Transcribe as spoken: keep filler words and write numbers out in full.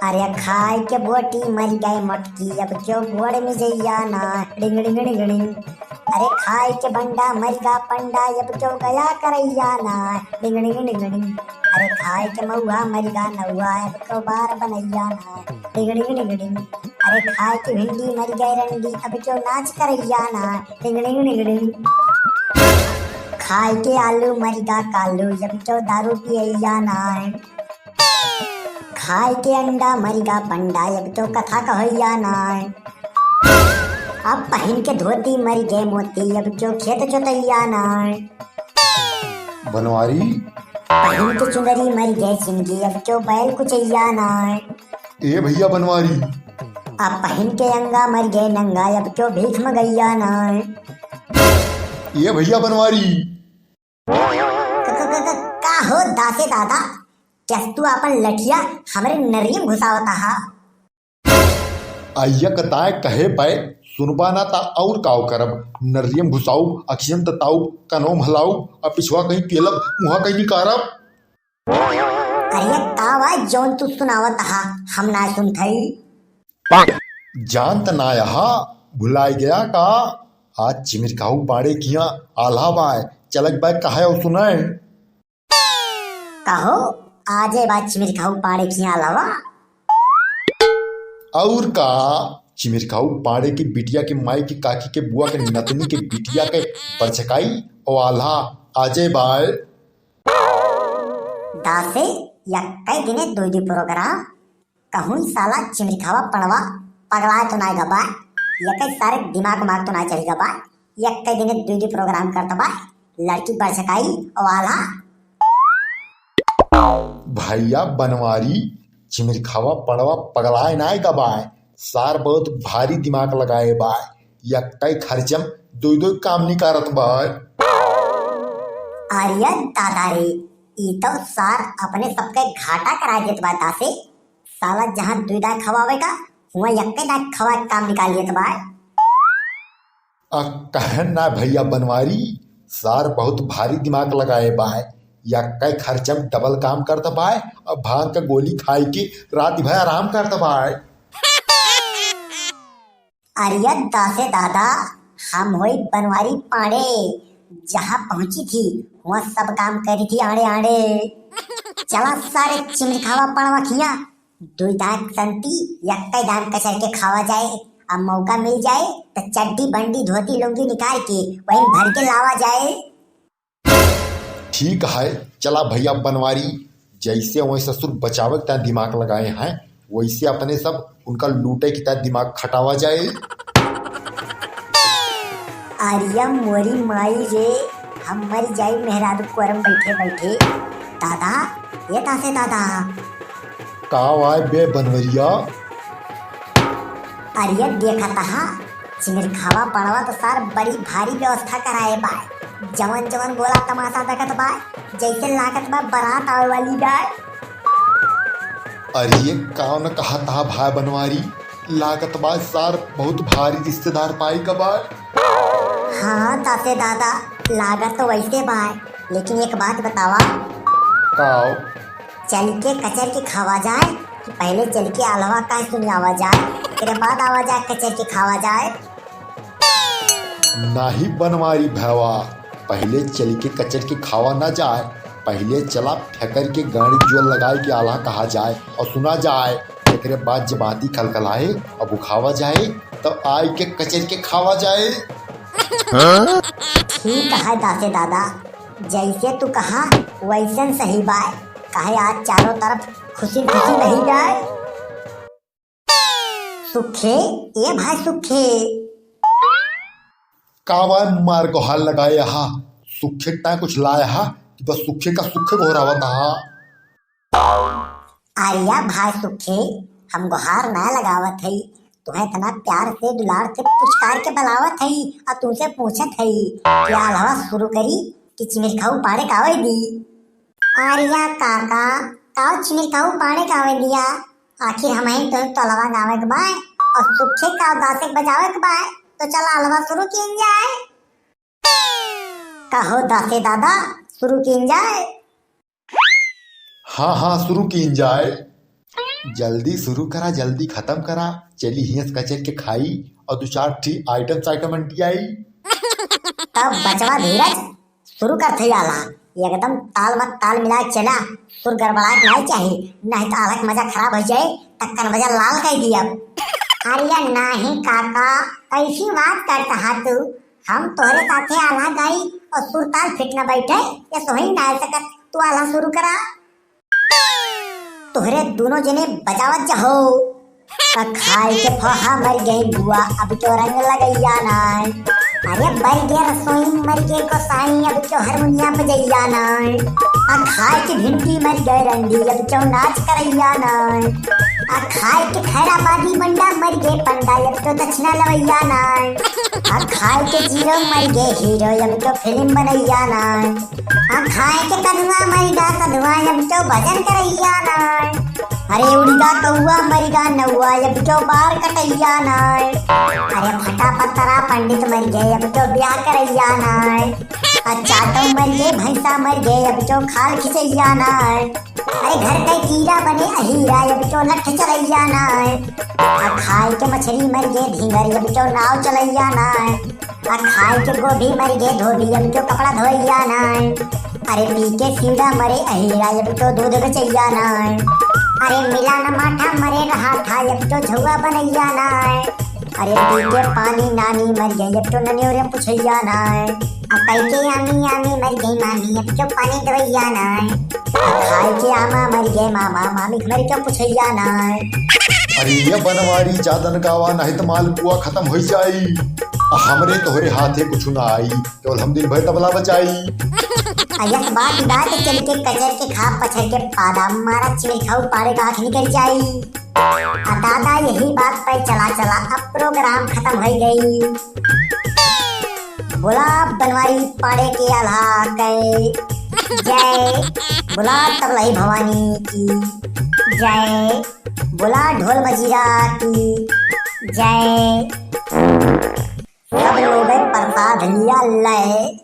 अरे खाए के बोटी मरि गए मोटकी, अब क्यों गोड़ में जइया ना, डिंग डिंग डिंग डिंग। अरे खाए के बंडा मरि गा पंडा, अब क्यों गया करइया ना, डिंग डिंग डिंग डिंग। अरे खाए के महुआ मरि गा नौआ, अब क्यों बार बनइया ना, डिंग डिंग डिंग डिंग। अरे खाए के भिंडी मरि गए रंडी, अब क्यों नाच करइया ना, डिंग डिंग डिंग डिंग। खाए के आलू मरि गा कालू, अब क्यों दारू पियइया ना। खाए के अंडा मरि गा पंडा, अब क्यों कथा कहइया ना। अब पहिन के धोती मरि गए मोती, अब क्यों खेत जोतइया ना। बनवारी। पहिन के चुनरी मरि गए चिनगी, अब क्यों बैल कुचइया ना। ए भइया बनवारी। अब पहिन के अंगा मरि गए नंगा, अब क्यों भीख मगइया ना। ए भइया बनवारी। क-, क-, क-, क-, का हो दासे दादा, कस तू आपन लठिया हमरे नरियम घुसावत हा? अइया कताए कहे बाय, सुनबा ना ता और काव करब, नरियम घुसाउब, अखियन तताउब, कनो म्हलाउब, आ पिछवा कहीं पेलब, मुहा कहीं निकारब। अरे का बा जौन तू सुनावत हा, हम ना सुनत हई। जान त ना यहा, भुलाय गया का? आज चिमिरखाऊ पाड़े किया आल्हा बाय, चलक बाय कहे और सुनाए। कहो, आजे बाय चिमिरखाऊ पाड़े किया आल्हा बा। और का, चिमिरखाऊ पाड़े की बिटिया के माई की काकी के बुआ के नतनी के बिटिया के बरछकाई और आल्हा आजे बाय। दासे, यक्कै दिने दुई दुई program। कहूँ साला चिमरिखावा पड़वा पगलाए तो नाय गबा, यकै सारे दिमाग उमाग तो नाय चढ़ी गबा, यकै दिने दुई दुई program करत बा, लड़की बरछकाई वाला। भैया बनवारी, चिमरिखावा पड़वा पगलाए नाय गबाए, सार बहुत भारी दिमाग लगाए बाय, यकै खर्चम दुई दुई काम निकारत बाय। अरे दादा रे, ई तो सार अपने सबके घाटा करा देत बा दासे। साला जहाँ दुई दाय खवावे का, हुआँ यक्के दाय खवा के काम निकाल लेत बा। आ, कहन ना भैया बनवारी, सार बहुत भारी दिमाग लगाए बाय। यक्के खर्चम double काम करत बाय, अब भांग का गोली खाए के रात भर आराम करत बाय। अरे दासे दादा, हम होई बनवारी पांड़े, जहाँ पहुँची थी, हुआँ सब काम करी थी आड़े आड़े। चला सारे चिमरिखावा पड़वा खिया, दुई दांत संती, यक्कै दांत कचर के खावा जाए। अब मौका मिल जाए, त चड्डी बंडी धोती लुंगी निकाल के वहीं भर के लावा जाए। ठीक है, चला भैया बनवारी, जैसे वही ससुर बचावे के ताईं दिमाग लगाए हैं, वैसे अपने सब उनका लूटे के ताईं दिमाग खटावा जाए। अरिया मोरी माई रे, हम मर जाई मेहरारू कोरम बैठे बैठे। दादा, ये दासे दादा। का वाय बे बनवरिया? अरे देखत हा, चिमरिखावा पड़वा तो सार बड़ी भारी व्यवस्था कराए बाय। जवन जवन गोला तमाशा देखत बाय, जैसे लागत बा बारात आवे वाली बाय। अरे कौन कहत हा भाई बनवारी, लागत बा सार बहुत भारी रिश्तेदार पाई का बाय। हाँ दासे दादा, लागत तो वैसे बाय, लेकिन एक बात बतावा। काव? चल के कचर के खावा जाए कि पहले चल के आलवा का सुनियावा जाए, तेरे बाद आवा जाए कचर के खावा जाए। नाही बनवारी भैवा, पहले चल के कचर के खावा ना जाए, पहले चला फेकर के गाड़ी जोर लगाए के आल्हा कहा जाए और सुना जाए, एकरे बाद जब आती खलखलाए और बुखावा जाए, तब आए के कचर के खावा जाए। ठीक है दासे दादा, जैसे तू कहा वैसन सही बाय, काहे आज चारों तरफ खुशी खुशी रही जाए। सुखे, ए भाई सुखे। का बाय मार गोहार लगाए हा, सुखे का कुछ लाए हा कि बस सुखे का सुखे गोहरावत हा। अरिया भाई सुखे, हम गोहार ना लगावत हई, तुहे इतना प्यार से दुलार से पुचकार के बुलावत हई और तुमसे पूछत हई कि आल्हवा शुरू करी कि चिमिरखाऊ पाड़े का आवे दी। अरिया काका, काव चिमिरखाऊ पाड़े का आवे दिया, आखिर हमही तो तलवा गावे के बाय और सुखे का दासे के बजावे के बाय, तो चला आल्हवा शुरू कीन जाए। कहो दासे दादा, शुरू कीन जाए। हाँ, हाँ, शुरू कीन जाए। जल्दी शुरू करा, जल्दी खतम करा, चली हियस कचर के खाई और दो चार ठी आइटम साइटम अंटियाई। तब बचवा धीरज, शुरू कर थे आला, एकदम ताल मत ताल मिला के चला, सुर गड़बड़ा के नहीं चाही, नहीं तो आला के मजा खराब हो जाए, तक्कन मजा लाल कर दिया। अरे नहीं काका, कैसी बात करता हा तू? हम तोहरे साथे आला गाई और सुर ताल फिट न बैठे, ये सोही ना सकत, तू आला शुरू करा। तोहरे दोनों जने बजावत जाहो। आ खाए के फहा मर गई बुआ, अब क्यों रंग लगैया नाय। अरे बर गए रसोई, मर गए गोसाई, अब क्यों हारमोनिया बजैया नाय। आ खाए के भिंडी मर गए रंडी, अब क्यों नाच करैया नाय। आ खाए के खैराबादी बंडा मर गए पंडा, अब क्यों दक्षिणा लवैया नाय। आ खाए के जीरो मर गए हीरो, अब क्यों फिल्म बनैया नाय। आ खाए के कदुआ मर गए सधुआ, अब क्यों भजन करैया नाय। अरे उड़िगा कौआ मरिगा नौआ, अब क्यों बार कटैया नाय। अरे फटा पतरा पंडित मर गए, अब क्यों ब्याह करैया नाय। आ चाटो मर गए भैंसा मर गए, अब क्यों खाल खिचैया नाय। अरे घर के कीड़ा बने अहीरा, अब क्यों लठ चलैया नाय। आ खाए के मछली मर गए ढींगर, अब क्यों नाव चलैया नाय। आ खाए के गोभी मर गए धोबी, अब क्यों कपड़ा धोइया नाय। अरे पी के सीढ़ा मरे अहीरा, अब क्यों दूध बेचैया नाय। अरे मिला न माठा मरे रहा था, अब क्यों झुआ बनैया नाय। अरे पी के पानी नानी मर गई, अब क्यों ननियोरे पुछैया नाय। आ कई के आमी आमी मर गई मामी, अब क्यों पानी दवैया नाय। आ खाए के आमा मर गए मामा, मामी मर क्यों पुछैया नाय। अरे ये बनवारी जादन गावा, नहीं तो मालपुआ खत्म हो जाई। आ हमरे तोहरे हाथे कुछ ना आई, केवल हम दिन भर तबला बजाई। अयस बात बात चल के कचर के खा पछर के पादा मारा चिड़ै खाऊ पाड़े का आँख निकल जाई। आ दादा यही बात पे चला चला अब प्रोग्राम खत्म हो गई। बोला बनवारी पाड़े के आल्हा के जय। बोला तबलई भवानी की जय। बोला ढोल मजीरा की जय। सब लोग प्रसाद लिया लय।